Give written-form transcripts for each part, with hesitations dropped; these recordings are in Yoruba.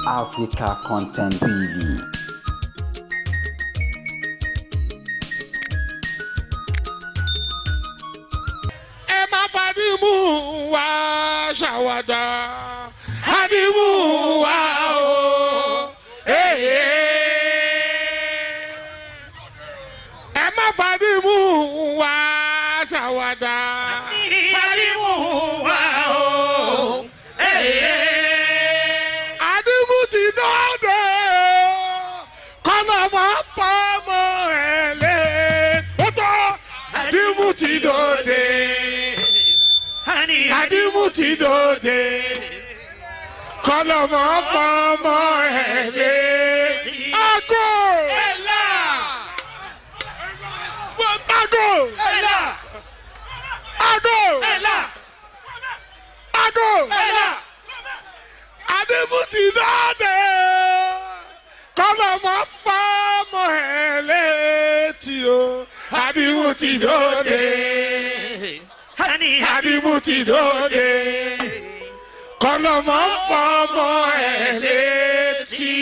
Africa Content TV. Ẹ má fàdímù wá ṣàwàdà, àdìmú wá o. Ẹ má fàdímù wá ṣàwàdà. Àdìmú wá o. Àdìmú ti dọ́dẹ̀ kọ́nà máa fọmọ ẹ̀ lé. Ó tọ́, àdìmú ti dọ́dẹ̀. Àdìmú ti dòde, kọlọmọ fọmọ ẹ lé. Ago ago ago ago. Àdìmú ti dòde, kọlọmọ fọmọ ẹ létí o. Àdìmú ti dòde, Àdìmú ti dòde, kọlọmọ fọmọ ẹ létí.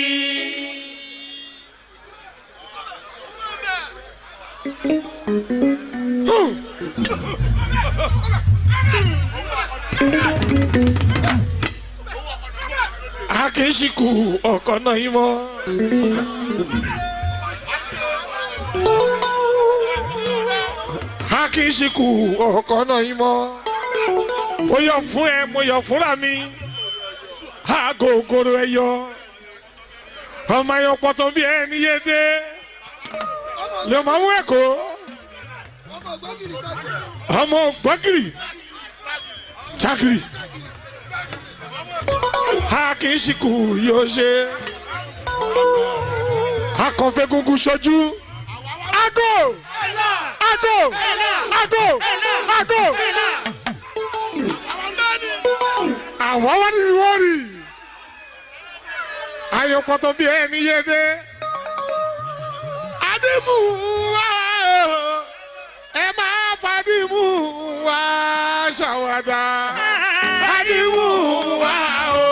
A kì í ṣìkù ọkọ náà yín mọ́. A kì í ṣìkù ọkọ náà yín mọ́. Mo yọ fún ẹ, mo yọ fúnra mi. Agogoro ẹ yọ. Ọmọ ayọ̀ pọ̀tọ́ bí ẹni yé dé. Lè máa mú ẹ̀kọ́. Ọmọ gbọ́gìrì. Jágìrì. A kì í ṣìkù yóò ṣe. A kàn fẹ́ gungun ṣojú. Ago! Ago! Ago! Ago! Àwọn wọ́n ní wọ́n rí. Ayọ̀pọ̀tọ̀ bí ẹni yé dé. Àdìmú wá o. Ẹ máa fàdìmú wá ṣàwàdà. Àdìmú wá o.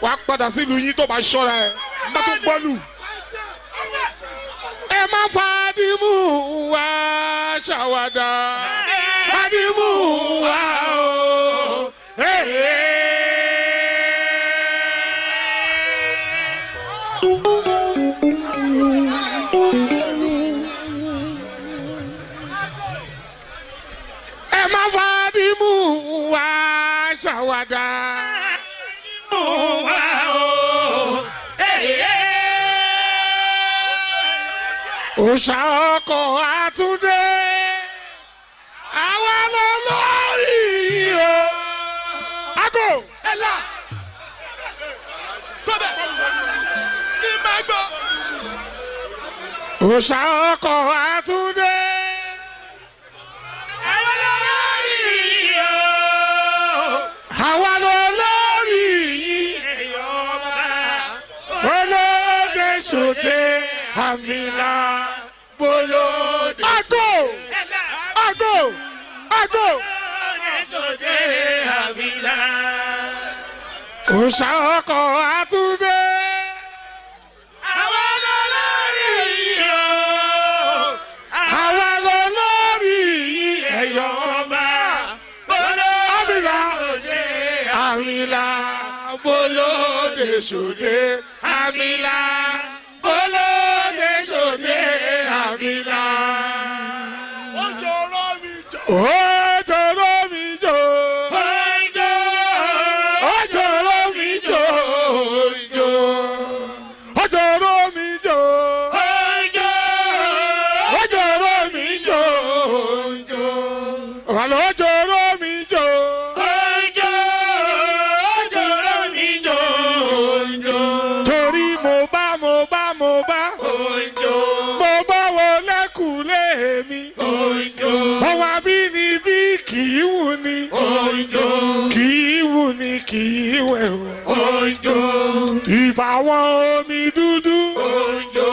Wàá padà sílùú yín tó bá ṣọ́ra ẹ̀. Má tó gbọ́lù. Ẹ má fàdìmú wá ṣàwàdà. Fàdìmú wá o. Ẹ má fàdìmú wá ṣàwàdà. Wá o. Òòṣà ọkọ̀ àtúndé. Àwa lọ lórí o. Ago. Ẹ̀la. Gbọ́bẹ̀. Kí n máa gbọ́. Òòṣà ọkọ̀ àtúndé. Àwa lọ lórí o. Àwa lọ lórí yìí. Ẹ̀yọ́ ọba. Bolóde sòde àmìlà. Bolóde. Ago. Ẹ̀la. Ago. Ago. Bolóde sòde àmìlà. Òòṣà ọkọ̀ àtúndé. Àwa lọ lórí o. Àwa lọ lórí yìí. Ẹ̀yọ́ Ọba. Bolóde Àmìlà. sòde Àmìlà bolóde sòde àmìlà bolóde sòde àmìlà. Ojoro mi jọ. Ojoro mi jò. Ojo. Ojoro mi jò. Jò. Ojoro mi jò. Ojo. Ojoro mi jò. Ojo. Àlọ́ ojoro mi jò. Ojo. Ojoro mi jọ. Ojo. Torí mo bá mo bá mo bá Ojo. mo bá wọlé kùlé mi. Ojo. Ọwọ́ abínibí kì í wù ní. Ojo. Kì í wù ní, kì í wẹ̀wẹ̀. Ojo. Ìbà wọn omi dúdú. Ojo.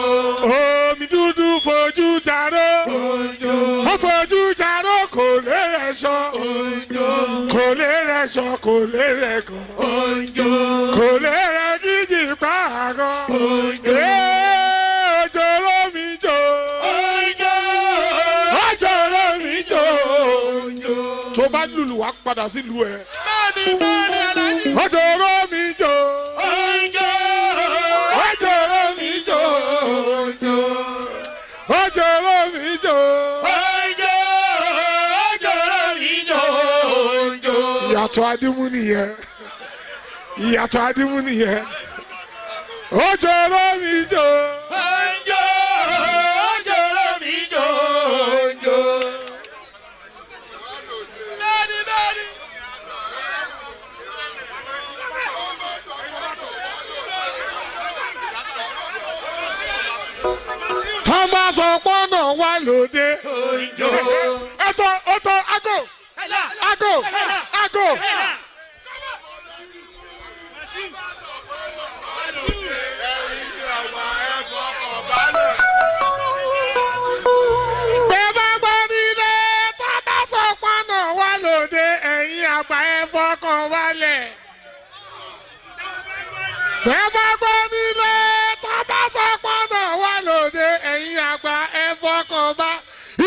Omi dúdú fojú jaró. Ojo. Ó fojú jaró kò lè ẹ̀ṣọ́. Kò lè rẹ̀ sọ, kò lè rẹ̀ kàn. Kò lè rẹ̀ jíjì pààgọ́. Òjò lómi jò. Òjò lómi jò. Tó bá lùlù wá padà sílùú ẹ̀. Òjò lómi jò. Òjò lómi jò. Òjò lómi jò. Ìyàtọ̀ Adímú nìyẹn. Ìyàtọ̀ Adímú nìyẹn. Òjò lómi jò. Tọ́ bá sọ pọ́nà wà lóde. Ẹ̀tọ́ ọ̀tọ̀ ago ago ago. Bẹ́ẹ̀ bá gbọ́ nílé tọ́ bá sọ pọ́nà wà lóde ẹ̀yin àgbà ẹ̀ fọkàn balẹ̀. Bẹ́ẹ̀ bá gbọ́ nílé tọ́ bá sọ pọ́nà wà lóde ẹ̀yin àgbà ẹ̀ fọkàn bá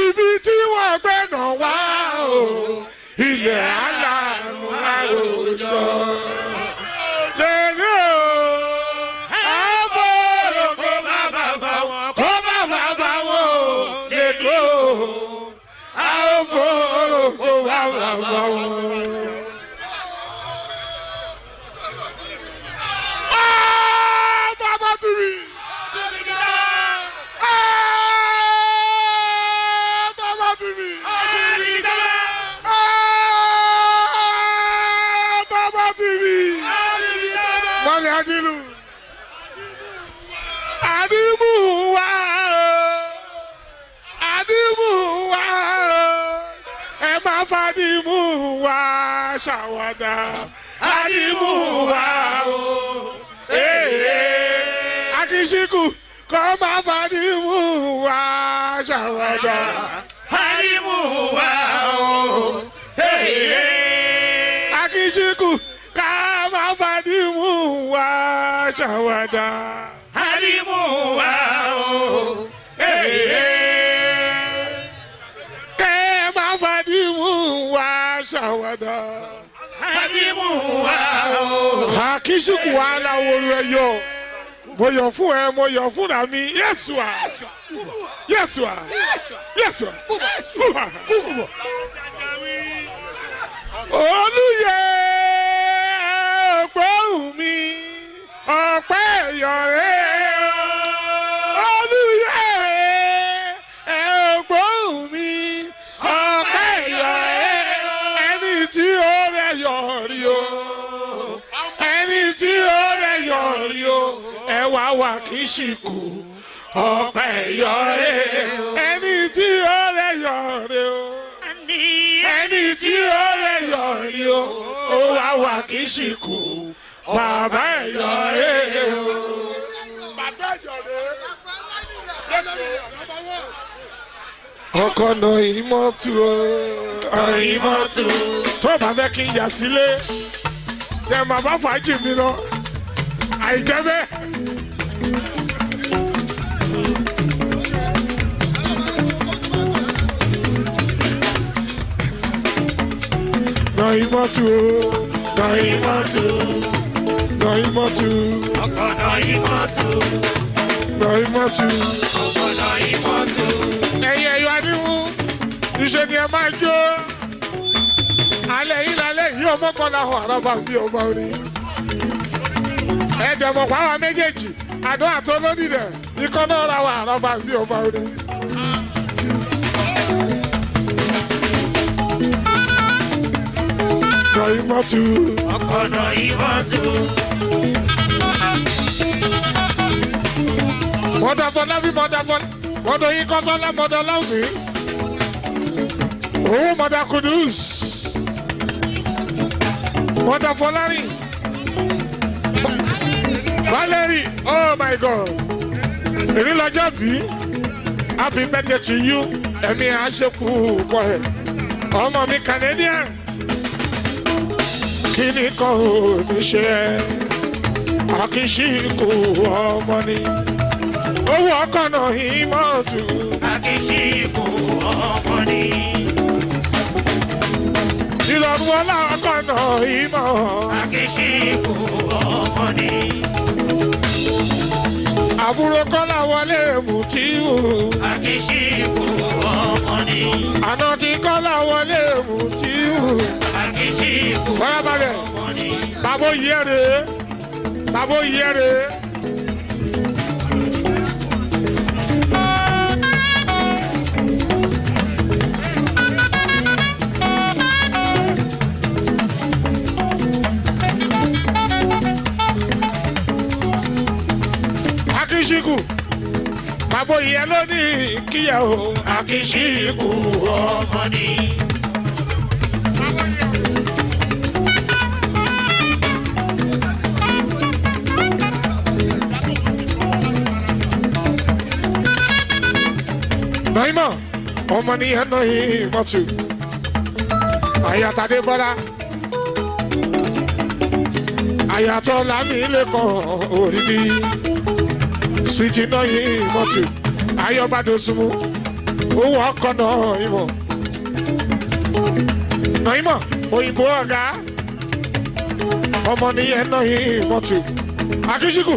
ibi tí wọ́n gbé náà wá o ilẹ̀ aláàánú àròjọ. Lèmi o, àbọ̀rò kó má bàbá wọn, kó má bàbá wọn o, lèmi o, àbọ̀rò kó má bàbá wọn. Ah, Bàbá TV. Ah, Bàbá TV. Ah, Bàbá TV. Mọ̀lẹ́ Adilu. Adimu wa o. Adimu wa o. Ẹ má fadimu wa ṣàwàdà. Adimu wa o. Ee, Akínsíkù kọ́ máa fadimu wa ṣàwàdà. Akínsíkù ká máa fadimu wa ṣàwàdà. Kẹ́ máa fadimu wa ṣàwàdà. Akínsíkù wa láwòrán ẹ yọ. Mo yọ̀ fún ẹ, mo yọ̀ fúnra mi. Yẹ́sù à. Yẹ́sù à. Yẹ́sù à. Olúyẹ ògbóhùn mi, ọ̀pẹ́ ìyọ̀rẹ́. Olúyẹ ògbóhùn mi, ọ̀pẹ́ ìyọ̀rẹ́. Ẹni tí ó rẹ̀ yọ̀ rí o. Ẹni tí ó rẹ̀ yọ̀ rí o. Ẹ wá wà kí ṣìkù ọ̀pẹ́ ìyọ̀rẹ́. Ẹni tí ó rẹ̀ yọ̀ rí o. Ẹni tí ó rẹ̀ yọ̀ rí o. Ó wá wà kí ṣìkù bàbá ìyọ̀rẹ́ o. Bàbá ìyọ̀rẹ́. Ọkọ nà ìmọ̀tù o. Ìmọ̀tù. Tó bá fẹ́ kí n yà sílé, jẹ́ màá bá fàájì mi lọ. Àìjẹ́ bẹ́ẹ̀. Nà ìmọ̀tù o. Nà ìmọ̀tù. Nà ìmọ̀tù. Nà ìmọ̀tù. Ẹyẹ ẹyọ adíhun iṣẹ́ ni ẹ máa jó. Alẹ́ yìí lálẹ́ yìí ọmọ kan láhùn àrọ́bà bí ọba orin. Ẹ̀jẹ̀ mọ̀ pàwọn méjèèjì àdó àti olódìdẹ̀ ikọ́ náà ra wà àrọ́bà bí ọba orin. Nàìmọ́tù. Mọ̀dà Fọlábí mọ̀dà Fọlá mọ̀dà yín kọ́sọ́lá mọ̀dà Láwùmí. Owó mọ̀dà Kudus. Mọ̀dà Fọlárìn. Valerie, oh my God. Èmi lọ́jọ́ bí. Happy birthday to you. Ẹ̀mí àṣekù pọ̀ ẹ̀. Ọmọ mi Canadian. Kíní kan ò ní ṣe ẹ́. Akíṣíkù ọmọ ni. Owó ọkọ̀ náà ìmọ̀ tù. Akíṣíkù ọmọ ni. Ìrọ̀rùn ọlá ọkọ̀ náà ìmọ̀. Akíṣíkù ọmọ ni. Àbúrò Kọ́lá wọlé Mùtíù. Akíṣíkù ọmọ ni. Àná tí Kọ́lá wọlé Mùtíù. Akíṣíkù Farabalẹ̀. ọmọ ni. Bàbá yẹ rèé. Bàbá yẹ rèé. Akíṣíkù. Bàbá yẹ ló ní kíyà o. Akíṣíkù Ọmọ ni. Naima, ọmọ ní ẹnà ìmọ̀tù. Àyàtàdé Bọ́lá. Àyàtọ̀ lámì lẹ́kọ̀ọ́ orí bí. Swìtì náà ìmọ̀tù. Ayọ̀bádé Súnmú. Owó ọkọ̀ náà ìmọ̀. Naima, òyìnbó ọ̀gá. Ọmọ ní ẹnà ìmọ̀tù. Akíṣíkù,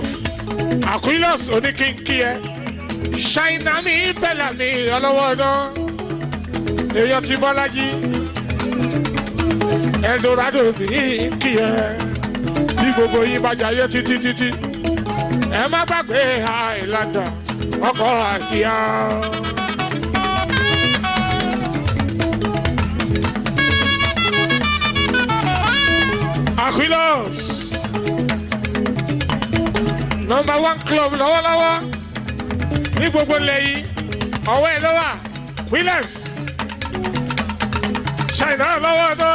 Aquilas oníkínkí ẹ ṣáínà mi bẹ́là mi ọlọ́wọ́ náà èèyàn ti bọ́lájí Eldorado mi kí ẹ bí gbogbo yín bá jayé títí títí ẹ má gbàgbé Highlander ọkọ̀ àdìyà. Aquilas number one club lọ́wọ́lọ́wọ́ ní gbogbo ilẹ̀ yìí ọwọ́ ẹ̀ ló wà Williams ṣàìná lọ́wọ́ náà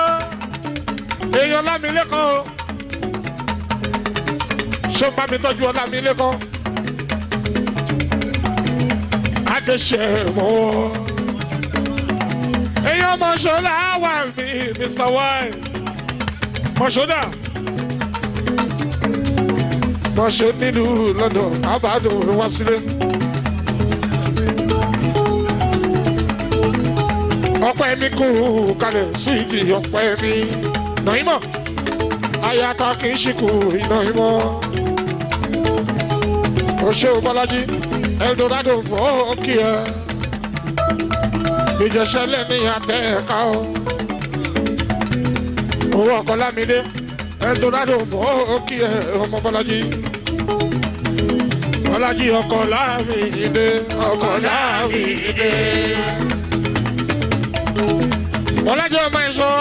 èèyàn Ọlámilékan o ṣó ń bá mi tọ́jú Ọlámilékan adéṣe mọ́ èèyàn mọ̀ṣọ́lá wà mí Mr. Wine mọ̀ṣọ́dà mọ̀ṣọ́ nílùú London àbádùn wá sílé. Ọpẹ́ mi kú kalẹ̀ síbi ọpẹ́ mi. Nàímọ̀ ayata kì í ṣìkù iná ìmọ̀. Oṣó Bọ́lájí Eldorado mọ́ kí ẹ. Ìjẹsẹ́lẹ̀ ní àtẹ̀ká o. Owó ọkọ̀ Lámídé Eldorado mọ́ kí ẹ ọmọ Bọ́lájí. Bọ́lájí ọkọ̀ Lámídé ọkọ̀ Lámídé. Bọ́lájí ọmọ ẹ̀ṣọ́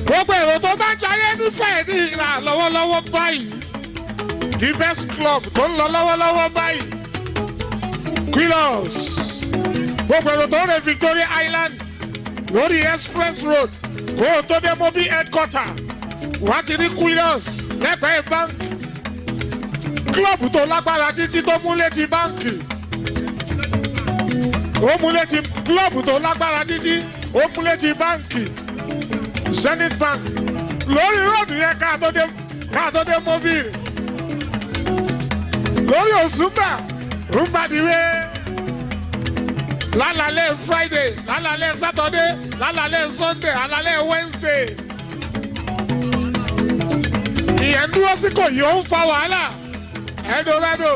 gbogbo èrò tó bá ń jayé nífẹ̀ẹ́ ní ìlà lọ́wọ́lọ́wọ́ báyìí the best club tó ń lọ lọ́wọ́lọ́wọ́ báyìí Quilos gbogbo èrò tó ń re Victoria Island lórí Express Road kó o tó dé Mobil headquarter wàá ti rí Quilos lẹ́gbẹ̀ẹ́ báńkì club tó lágbára títí tó mú létí báńkì ó mú létí club tó lágbára títí ó mú létí báńkì Zenith Bank lórí ròdù yẹn ká tó dé Mobil lórí òsúnbà rúmbàdìwé lálàlẹ́ Friday lálàlẹ́ Saturday lálàlẹ́ Sunday lálàlẹ́ Wednesday ìyẹn dúró sí kò yìí ó ń fa wàhálà Eldorado.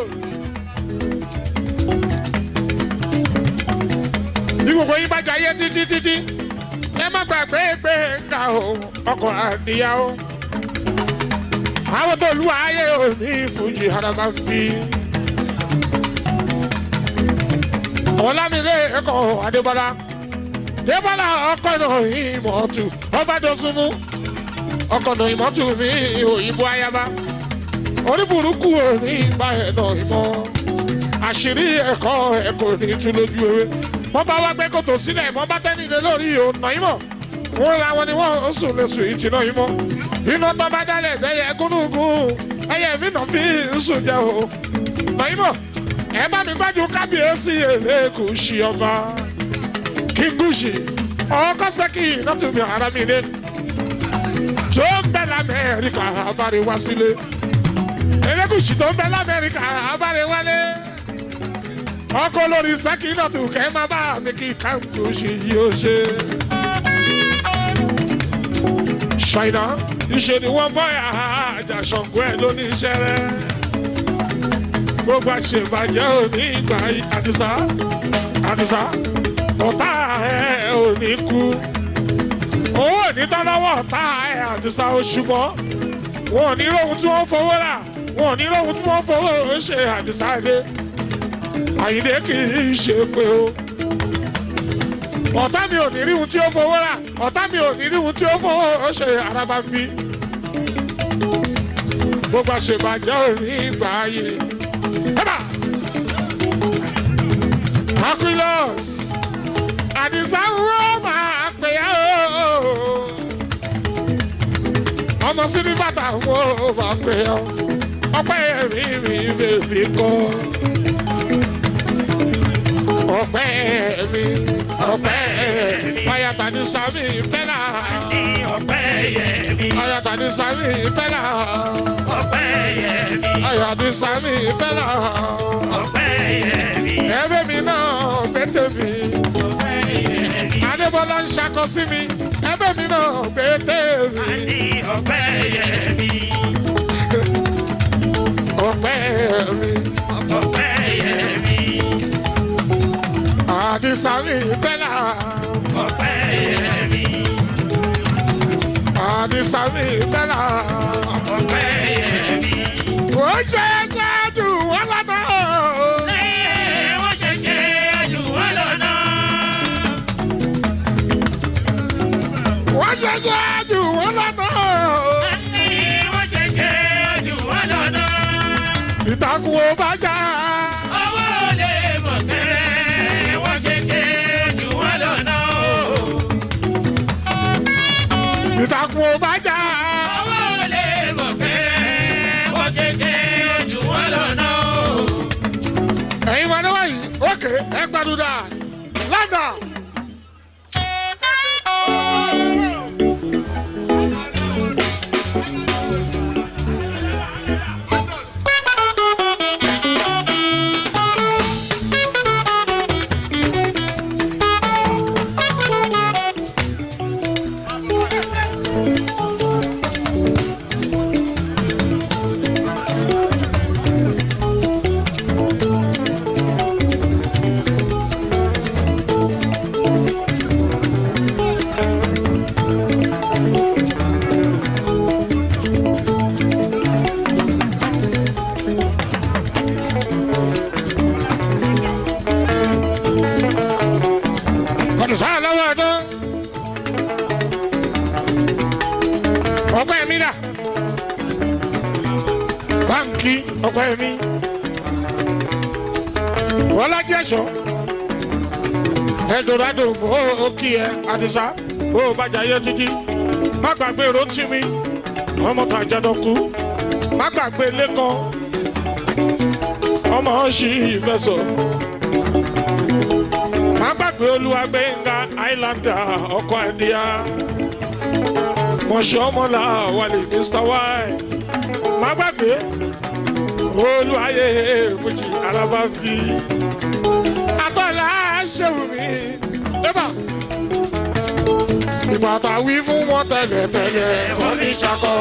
Bí gbogbo yín bá jayé títí títí ẹ má gbàgbé pé ń ga o ọkọ̀ àdìyá o. Àwọn tó lu ayé òní fújì haraba ń bí. Ọlámilé ẹ̀kọ́ Adébọ́lá. Débọ́lá ọkọ̀ náà ìmọ̀tù ọba dọ́sùnmú. Ọkọ̀ náà ìmọ̀tù mi òyìnbó ayaba. Oníburúkú òní ìgbà ẹ̀ náà ìmọ̀. Àṣírí ẹ̀kọ́ ẹ̀kọ́ ní tú lójú ewé. Wọ́n bá wá gbé kòtò sílẹ̀, wọ́n bá tẹ́nìlé lórí ọ̀nà ìmọ̀. Fúnra wọn ni wọ́n ń sùn lè sùn ìjìnà ìmọ̀. Iná tó bá dálẹ̀ ẹ̀yẹ gúnúgún, ẹyẹ mi náà fi ń sùn jẹ o. Nàìmọ̀, ẹ bá mi gbájú kábíyèsí Elégùṣì ọba. King Gushi, ọkọ sẹ́kì lọ́tùmí ara mi lé. Tó ń bẹ l'Amẹ́ríkà abáre wá sílé. Elégùṣì tó ń bẹ l'Amẹ́ríkà abáre wálé. Ọkọ lórí Sákínàtù kẹ́ máa bá mi kí káńtù ṣe yí ó ṣe. Ṣáínà ìṣe ni wọ́n bọ́ àjàṣọ̀gbọ́ ẹ̀ lóní iṣẹ́ rẹ̀. Gbogbo àṣebàjẹ́ òní ìgbà Àdìsá Àdìsá ọ̀tá ẹ̀ ò ní kú. Owó ò ní tán lọ́wọ́ ọ̀tá ẹ̀ Àdìsá oṣù mọ́. Wọn ò ní róhun tí wọ́n fowó rà. Wọn ò ní róhun tí wọ́n fowó ṣe Àdìsá ilé. Àyìndé kì í ṣe pé o. Ọ̀tá mi ò ní rí ohun tí ó fowó rà. Ọ̀tá mi ò ní rí ohun tí ó fowó ṣe araba ń bí. Gbogbo àṣebàjẹ́ ò ní ìgbà ayé. Ẹ̀bà! Aquilos! Àdìsá wo máa pè é o. Ọmọ síbí bàtà wo máa pè é o. Ọpẹ́ mi mi bèbí kọ́. Ọpẹ́ mi ọpẹ́ mi. Ayàtà ní Sami Bẹ́là. Ní ọpẹ́ yẹ mi. Ayàtà ní Sami Bẹ́là. Ọpẹ́ yẹ mi. Ayàtà ní Sami Bẹ́là. Ọpẹ́ yẹ mi. Ẹ̀bẹ̀ mi náà bẹ́tẹ̀ mi. Ọpẹ́ yẹ mi. Adébọ́lá ń ṣakọ sí mi. Ẹ̀bẹ̀ mi náà bẹ́tẹ̀ mi. Ní ọpẹ́ yẹ mi. Ọpẹ́ mi. Ọpẹ́ yẹ mi. Àdìsá mi Bẹ́là. Ọpẹ́ yẹ mi. Àdìsá mi Bẹ́là. Ọpẹ́ yẹ mi. Ó ṣe é jẹ́ jù wọ́n lọ́dọ̀. Lẹ́yìn wọ́n ṣẹ̀ṣẹ̀ jù wọ́n lọ́nà. Wọ́n ṣe jẹ́ jù wọ́n lọ́dọ̀. Lẹ́yìn wọ́n ṣẹ̀ṣẹ̀ jù wọ́n lọ́nà. Ìtàkùn ò bá jà. Owó lè mọ̀ kẹrẹ, wọ́n ṣẹ̀ṣẹ̀ jù wọ́n lọ́nà. Ìtàkùn ò bá jà. Owó lè mọ̀ kẹrẹ, wọ́n ṣẹ̀ṣẹ̀ jù wọ́n lọ́nà. Ẹ̀yin wọn ni wọ́n yìí, ókè ẹ gbàdúrà. Lọ́dọ̀. Àdìsá lọ́wọ́ ọdún. Ọpẹ́ mi dà. Báńkì ọpẹ́ mi. Bọ́lájí ẹ̀ṣọ́. Ẹ̀dọ̀dọ̀ ó kí ẹ Àdìsá. Ó bàjá yé títí. Má gbàgbé rántí mi. Ọmọ tàjàdọ̀kú. Má gbàgbé Lẹ́kan. Ọmọ ṣì ìfẹsọ̀. Má gbàgbé Olúwagbénga Islander ọkọ àdìyá. Mọ̀ṣọ́mọ́lá wàlẹ̀ Mr. Y. Má gbàgbé Olúwayé Fújì Alábàbí. Atọ́lá ṣèwù mí. Débà. Ìgbà tá a wí fún wọn tẹ́lẹ̀tẹ́lẹ̀ wọ́n ní ṣakọ.